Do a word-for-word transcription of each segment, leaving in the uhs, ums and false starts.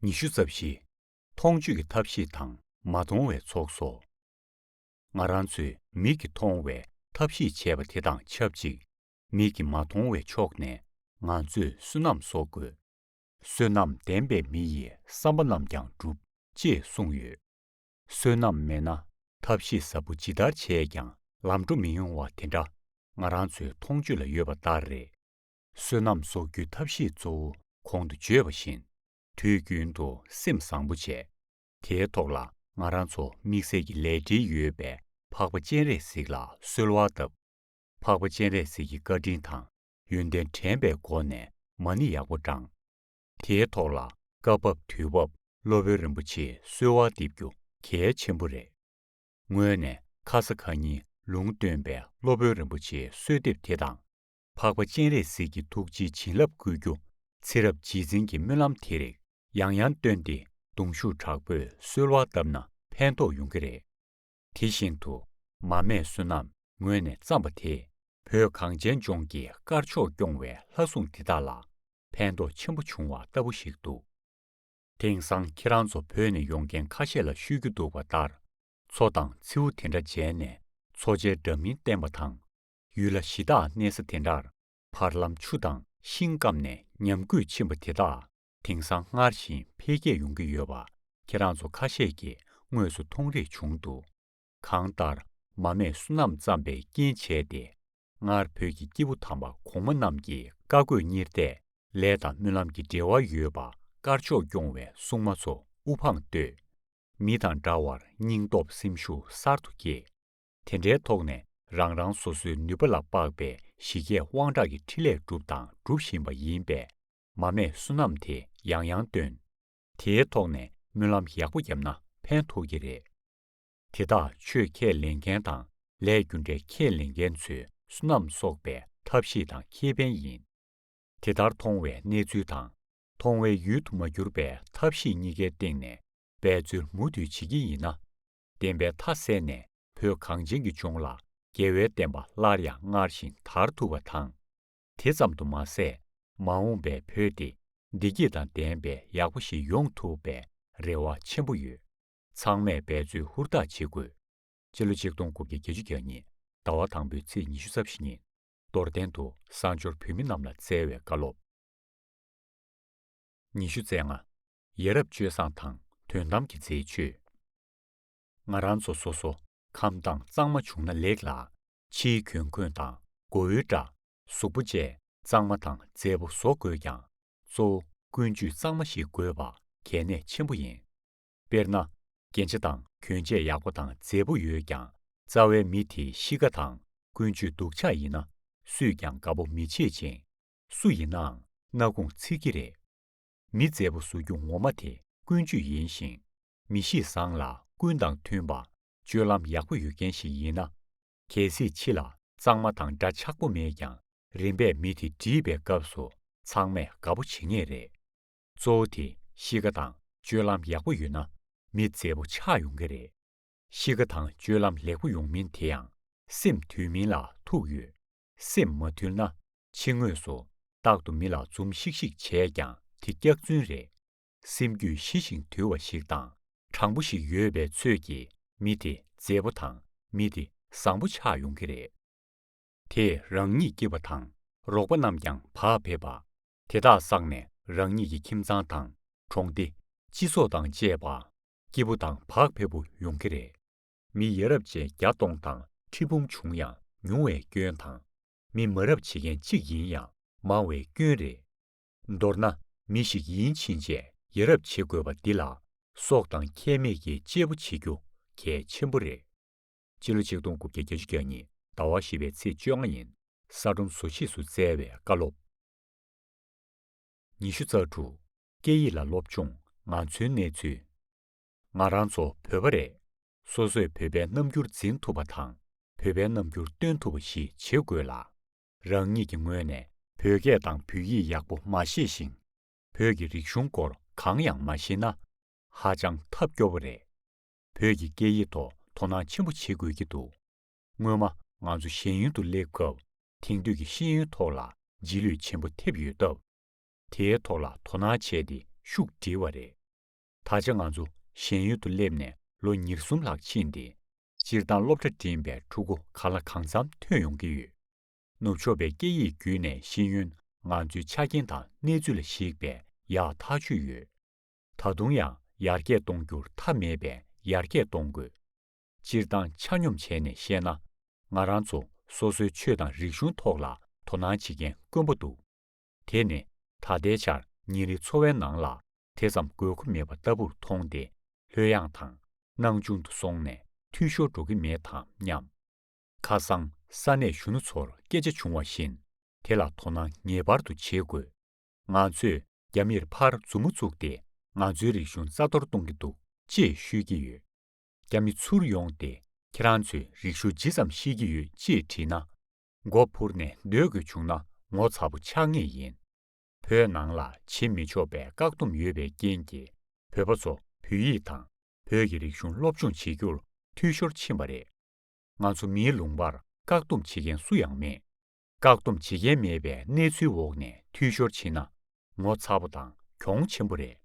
ཉི་ཤུ་རྩ་བཞི། མཐོང་ཆོས་ཀྱི་ཐབས་ཤེས་དང་མ་མཐོང་བའི་ཚོགས་སོ། ང་རང་ཚོས་མིག་གིས་མཐོང་བའི་ཐབས་ཤེས་བྱས་པ་དེ་དང་ཆབས་ཅིག་མིག་གིས་མ་མཐོང་བའི་ཕྱོགས་ནས་ང་ཚོས་བསོད་ནམས་གསོག་དགོས། བསོད་ནམས་ལྡན་པའི་མི་ཡི་བསམ་པ་རྣམས་ཀྱང་འགྲུབ་ཅེས་གསུངས་ཡོད། བསོད་ནམས་མེད་ན་ཐབས་ཤེས་ཟབ་པོ་ཇི་ལྟར་བྱས་ཀྱང་ལམ་འགྲོ་མི་ཡོང་བ་དེ་འདྲ་ང་རང་ཚོའི་མཐོང་ཆོས་ལ་ཡོད་པ་ལྟར་རེད། བསོད་ནམས་གསོག་རྒྱུའི་ཐབས་ཤེས་གཙོ་བོ་གོང་དུ་བརྗོད་པ་བཞིན་དུས་རྒྱུན་དུ་སེམས་བཟང་པོ་བྱས། དེའི་ཐོག་ལ་ང་རང་ཚོ་དམིགས་བསལ་གྱི་ལས་འབྲེལ་ཡོད་པའི་འཕགས་པ་སྤྱན་རས་གཟིགས་ལ་གསོལ་བ་བཏབ། འཕགས་པ་སྤྱན་རས་གཟིགས་ཀྱི་བཀའ་དྲིན་དང་ཡོན་ཏན་དྲན་པའི་སྒོ་ནས་མ་ཎི་ཡག་པོ་བགྲངས། དེའི་ཐོག་ལ་སྐབས་བབ་དུས་བབ་སློབ་དཔོན་རིན་པོ་ཆེའི་གསོལ་བ་འདེབས་རྒྱུ་གལ་ཆེན་པོ་རེད། ངོས་ནས་ཁ་ས་ཁ་ཉིན་ལུང་སྟོན་པའི་སློབ་དཔོན་རིན་པོ་ཆེའི་གསོལ་འདེབས་དེ་དང་། འཕགས་པ་སྤྱན་རས་གཟིགས་ཀྱི་ཐུགས་རྗེའི་བྱིན་རླབས་བསྐུལ་རྒྱུ། ཚེ་རབས་རྗེས་འཛིན་གྱི་སྨོན་ལམ་དེ་རིགས་ཡང་ཡང་བཏོན་ཏེ་གདུང་ཤུགས་དྲག་པོས་གསོལ་བ་བཏབ་ན་ཕན་ཐོགས་ཡོང་གི་རེད། དེ་བཞིན་དུ་མ་སྨད་བསོད་ནམས་ངོས་ནས་བརྩམས་པ་དེས་བོད་གངས་ཅན་ལྗོངས་ཀྱི་དཀར་ཕྱོགས་སྐྱོང་བའི་ལྷ་སྲུང་དེ་དག་ལ་ཕན་ཐོགས་ཆེན་པོ་བྱུང་བ་ལྟ་བུ་ཞིག་འདུག་དེང་སང་ཁྱེད་རང་ཚོ་བོད་ནས་ཡོང་མཁན་ཁ་ཤས་ལ་ཤོད་རྒྱུ་འདུག་པ་ལྟར། མཚོ་དང་མཚེའུ་དེ་འདྲ་མཇལ་ནས་མཚོ་ཆེན་འདྲ་མིན་བསྟན་པ་དང་། ཡུལ་ལྷ་གཞི་བདག་གནས་ས་དེ་འདྲར་བར་ལམ་ཆུ་དང་ཤིང་བསྐམས་ནས་ཉམས་རྒུད་ཕྱིན་པ་དེ་དག་དེང་སང་སྔར་བཞིན་འཕེལ་རྒྱས་ཡོང་གི་ཡོད་པ་ཁྱེད་རང་ཚོ་ཁ་ཤས་ཀྱིས་དངོས་སུ་མཐོང་རེས་བྱུང་འདུག་གང་ལྟར་མ་སྨད་བསོད་ནམས་བརྩམས་པའི་རྐྱེན་བྱས་ཏེ། སྔར་བོད་ཀྱི་སྐྱེས་བུ་དམ་པ་གོང་མ་རྣམས་ཀྱི་བཀའ་བསྒོས་གཉེར་གཏད། ལས་དང་སྨོན་ལམ་གྱི་འབྲེལ་བ་ཡོད་པ་དཀར་ཕྱོགས་སྐྱོང་བའི་སྲུང་མ་ཚོ་དབུ་འཕང་བསྟོད། མི་དང་འདྲ་བར་སྙིང་སྟོབས་སེམས་ཤུགས་གསར་དུ་སྐྱེས། དེ་འདྲའི་ཐོག་ནས་རང་རང་སོ་སོའི་ནུས་པ་ལ་དཔག་པའི་ཞི་རྒྱས་དབང་དྲག་གི་འཕྲིན་ལས་བསྒྲུབས་དང་སྒྲུབ་བཞིན་པ་ཡིན་པས། མ་སྨད་བསོད་ནམས་དེ་ཡང་ཡང་བཏོན། དེའི་ཐོག་ནས་སྨོན་ལམ་ཡག་པོ་བརྒྱབ་ན་ཕན་ཐོགས་ཀྱི་རེད། དེ་དག་ཆོས་ཁས་ལེན་མཁན་དང་ལས་རྒྱུ་འབྲས་ཁས་ལེན་མཁན་ཚོའི་བསོད་ནམས་གསོག་པའི་ཐབས་ཤེས་དང་ཁེ་ཕན་ཡིན། དེ་ལྟར་མཐོང་བའི་གནས་ཚུལ་དང་། མཐོང་བའི་ཡུལ་དུ་མ་གྱུར་པའི་ཐབས་ཤེས་གཉིས་ཀའི་སྟེང་ནས་འབད་རྩོལ་མུ་མཐུད་བྱེད་ཀྱི་ཡིན་ན། བདེན་པའི་མཐའ་གསལ་ནས་བོད་གངས་ཅན་གྱི་ལྗོངས་ལ་རྒྱལ་བའི་བསྟན་པ་སླར་ཡང་སྔར་བཞིན་དར་ཐུབ་པ་དང་། དེ་ཙམ་དུ་མ་ཟད། མ་འོངས་པའི་བོད་དེ་བདེ་སྐྱིད་དང་ལྡན་པའི་ཡག་པོ་ཞིག་ཡོང་ཐུབ་པའི་རེ་བ་ཆེན་པོ་ཡོད། ཚང་མས་འབད་རྩོལ་ཧུར་ཐག་བྱེད་དགོས། སྤྱི་ལོ་ཆིག་སྟོང་དགུ་བརྒྱ་བརྒྱད་ཅུ་གྱ་གཉིས་ཟླ་བ་དང་པོའི་ཚེས་ཉི་ཤུ་རྩ་བཞི་ཉིན། རྡོར་གདན་དུ་གསར་འབྱོར་བོད་མི་རྣམས་ལ་སྩལ་བའི་བཀའ་སློབ། ཉི་ཤུ་རྩ་ལྔ། ཡ་རབས་སྤྱོད་བཟང་དང་དོན་དམ་གྱི་མཛེས་དཔྱོད། ང་རང་ཚོ་སོ་སོ་ཁམས་དྭངས་གཙང་མ་བྱུང་ན་ལེགས་ལ། ཕྱིའི་གྱོན་གོས་དང་མགོ་བོའི་སྐྲ། གཟུགས་པོ་བཅས་གཙང་མ་དང་མཛེས་པོ་བཟོ་དགོས་ཀྱང་། གཙོ་བོ་ཀུན་སྤྱོད་གཙང་མ་ཞིག་དགོས་པ་གལ་གནད་ཆེན་པོ་ཡིན། དཔེར་ན། རྒྱན་ཆ་དང་གྱོན་ཆས་ཡག་པོ་དང་མཛེས་པོ་ཡོད་ཀྱང་རྩ་བའི་མི་དེའི་གཤིས་ཀ་དང་ཀུན་སྤྱོད་སྡུག་ཅག་ཡིན་ན་སུས་ཀྱང་དགའ་པོ་མི་བྱེད་ཅིང་། སུ་ཡིན་ནའང་སྣ་ཁུང་ཚིག་གི་རེད། མི་མཛེས་པོ་བཟོ་རྒྱུ་ངོ་མ་དེ་ཀུན་སྤྱོད་ཡིན་ཞིང་། མི་གཤིས་བཟང་ལ་ཀུན་དང་མཐུན་པ། སྤྱོད་ལམ་ཡག་པོ་ཡོད་མཁན་ཞིག་ཡིན་ན། གལ་སྲིད་ཕྱི་ལ་གཙང་མ་དང་འདྲ་ཆགས་པོ་མེད་ཀྱང་རིམ་པས་མི་དེ་འདྲིས་པའི་སྐབས་སུ་ཚང་མས་དགའ་པོ་བྱེད་ངེས་རེད། གཙོ་བོ་དེ་གཤིས་ཀ་དང་སྤྱོད་ལམ་ཡག་པོ་ཡོད་ན་མི་མཛེས་པོ་ཆགས་ཡོང་གི་རེད། གཤིས་ཀ་དང་སྤྱོད་ལམ་ལེགས་པོ་ཡོང་མིན་དེ་ཡང་སེམས་དུལ་མིན་ལ་ཐུག་ཡོད། སེམས་མ་དུལ་ན་ཕྱི་ངོས་སུ་རྟག་ཏུ་མི་ལ་འཛུམ་ཤིག་ཤིག་བྱས་ཀྱང་དེ་སྐྱག་རྫུན་རེད། སེམས་རྒྱུད་ཞི་ཞིང་དུལ་བ་ཞིག་དང་དྲང་པོ་ཞིག་ཡོད་པའི་ཚོད་ཀྱིས་མི་དེ་མཛེས་པོ་དང་མི་དེ་བཟང་པོ་ཆགས་ཡོང་གི་རེད། དེས་རང་ཉིད་སྐྱིད་པ་དང་རོགས་པ་རྣམས་ཀྱང་བག་ཕེབས་པ། དེ་དག་བསགས་ནས་རང་ཉིད་ཀྱི་ཁྱིམ་ཚང་དང་གྲོང་སྡེ། སྤྱི་ཚོགས་དང་བཅས་པ་སྐྱིད་པོ་དང་བག་ཕེབས་པོ་ཡོང་གི་རེད། མི་ཡ་རབས་ཅན་བརྒྱ་སྟོང་དང་ཁྲི་འབུམ་བྱུང་ཡང་ཉུང་བའི་སྐྱོན་དང་། མི་མ་རབས་བྱེད་མཁན་གཅིག་ཡིན་ཡང་མང་བའི་སྐྱོན་རེད། མདོར་ན་མི་ཞིག་ཡིན་ཕྱིན་ཆད་ཡ་རབས་བྱེད་དགོས་པ་འདི་ལ་སྲོག་དང་ཁྱད་མེད་ཀྱིས་གཅེས་པོ་བྱེད་རྒྱུ་གལ་ཆེན་པོ་རེད། སྤྱི་ལོ་ཆིག་སྟོང་དགུ་བརྒྱ་བརྒྱད་ཅུ་གྱ་གཉིས་ཟླ་བ་བཞི་པའི་ཚེས་བཅོ་ལྔ་ཉིན་ས་སྒྲོམ་བཟོ་ཆེས་སུ་བསྩལ་བའི་བཀའ་སློབ། ཉི་ཤུ་རྩ་དྲུག། སྐད་ཡིག་ལ་སློབ་སྦྱོང་ང་ཚོའི་གནས་ཚུལ། ང་རང་ཚོ་བོད་པ་རེད། སོ་སོས་བོད་པའི་རྣམ་འགྱུར་འཛིན་ཐུབ་པ་དང་བོད་པའི་རྣམ་འགྱུར་སྟོན་ཐུབ་པ་ཞིག་བྱེད་དགོས་ལ། རང་ཉིད་ཀྱི་ངོས་ནས་བོད་སྐད་དང་བོད་ཡིག་ཡག་པོ་མ་ཤེས་ཤིང་། བོད་ཀྱི་རིག་གཞུང་སྐོར་གང་ཡང་མ་ཤེས་ན། ཧ་ཅང་ཐབས་སྐྱོ་པོ་རེད། བོད་ཀྱི་སྐད་ཡིག་ཐོག་དོ་སྣང་ཆེན་པོ་བྱེད་དགོས་ཀྱི་འདུག་སྔོན་མ་ང་ཚོ་གཞན་ཡུལ་དུ་སླེབས་སྐབས་དེང་དུས་ཀྱི་ཤེས་ཡོན་ཐོག་ལ་རྗེས་ལུས་ཆེན་པོ་ཐེབས་ཡོད་སྟབས། དེའི་ཐོག་ལ་དོ་སྣང་བྱས་ཏེ་ཤུགས་སྒྲིལ་བ་རེད། ད་ཆ་ང་ཚོ་གཞན་ཡུལ་དུ་སླེབས་ནས་ལོ་ཉེར་གསུམ་ལྷག་ཕྱིན་ཏེ། སྤྱིར་བཏང་སློབ་གྲྭ་འགྲིམས་པའི་ཕྲུ་གུ་གང་ལ་གང་འཚམ་ཐོན་ཡོང་གི་ཡོད། ནུབ་ཕྱོགས་པའི་སྐད་ཡིག་བརྒྱུད་ནས་ཤེས་ཡོན། ང་ཚོའི་ཆ་རྐྱེན་དང་གནས་ཚུལ་ལ་གཞིགས་པའི་ཡག་ཐག་ཆོད་ཡོད། ད་དུང་ཡང་ཡར་རྒྱས་གཏོང་རྒྱུར་མཐའ་མེད་པའི་ཡར་རྒྱས་གཏོང་དགོས། སྤྱིར་བཏང་ཆ་སྙོམས་བྱས་ནས་བཤད་ན། ང་རང་ཚོ་སོ་སོའི་ཆོས་དང་རིག་གཞུང་ཐོག་ལ་དོ་སྣང་བྱེད་མཁན་དཀོན་པོ་འདུག་དེ་ནི་ད་ལྟའི་ཆར་ཉིན་རེའི་འཚོ་བའི་ནང་ལ་དེ་ཙམ་དགོས་མཁོ་མེད་པ་ལྟ་བུར་མཐོང་སྟེ། ལྷོད་ཡངས་དང་སྣང་ཆུང་དུ་སོང་ནས་འཐུས་ཤོར་འགྲོ་གི་མེད་དམ་སྙམ། ཁ་སང་ས་གནས་གཞོན་ནུ་ཚོར་སྐད་ཆ་བྱུང་བ་བཞིན། དེ་ལ་དོ་སྣང་ངེས་པར་དུ་བྱེད་དགོས། ང་ཚོས་རྒྱ་མིར་ཕར་མཛུབ་མོ་བཙུགས་ཏེ། ང་ཚོའི་རིག་གཞུང་རྩ་གཏོར་གཏོང་གི་འདུག་ཅེས་ཤོད་ཀྱི་ཡོད། རྒྱ་མི་ཚུར་ཡོང་སྟེ། ཁྱེད་རང་ཚོས་རིག་གཞུང་ཇི་ཙམ་ཤེས་ཀྱི་ཡོད་ཅེས་དྲིས་ན། མགོ་འཕུར་ནས་སྡོད་དགོས་བྱུང་ན་ངོ་ཚ་པོ་ཆགས་ངེས་ཡིན། བོད་ནང་ལ་བྱེད་མི་ཆོག་པའི་བཀག་སྡོམ་ཡོད་པའི་རྐྱེན་གྱིས། བོད་པ་ཚོ་བོད་ཡིག་དང་བོད་ཀྱི་རིག་གཞུང་སློབ་སྦྱོང་བྱེད་རྒྱུར་འཐུས་ཤོར་ཕྱིན་པ་རེད། ང་ཚོ་མིའི་ལུང་པར་བཀག་སྡོམ་བྱེད་མཁན་སུ་ཡང་མེད། བཀག་སྡོམ་བྱེད་མཁན་མེད་པའི་གནས་ཚུལ་འོག་ནས་འཐུས་ཤོར་ཕྱིན་ན། ངོ་ཚ་པོ་དང་གྱོང་ཆེན་པོ་རེད།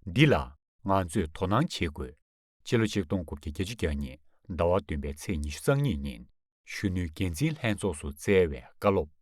འདི་ལ་ང་ཚོས་དོ་སྣང་བྱེད་དགོས། ཕྱི་ལོ་ཆིག་སྟོང་དགུ་བརྒྱ་བརྒྱད་ཅུ་གྱ་གཉིས་ཟླ་བ་བདུན་པའི་ཚེས་ཉི་ཤུ་རྩ་གཉིས་ཉིན། གཞོན་ནུའི་འགན་འཛིན་ལྷན་ཚོགས་སུ་བསྩལ་བའི་བཀའ་སློབ།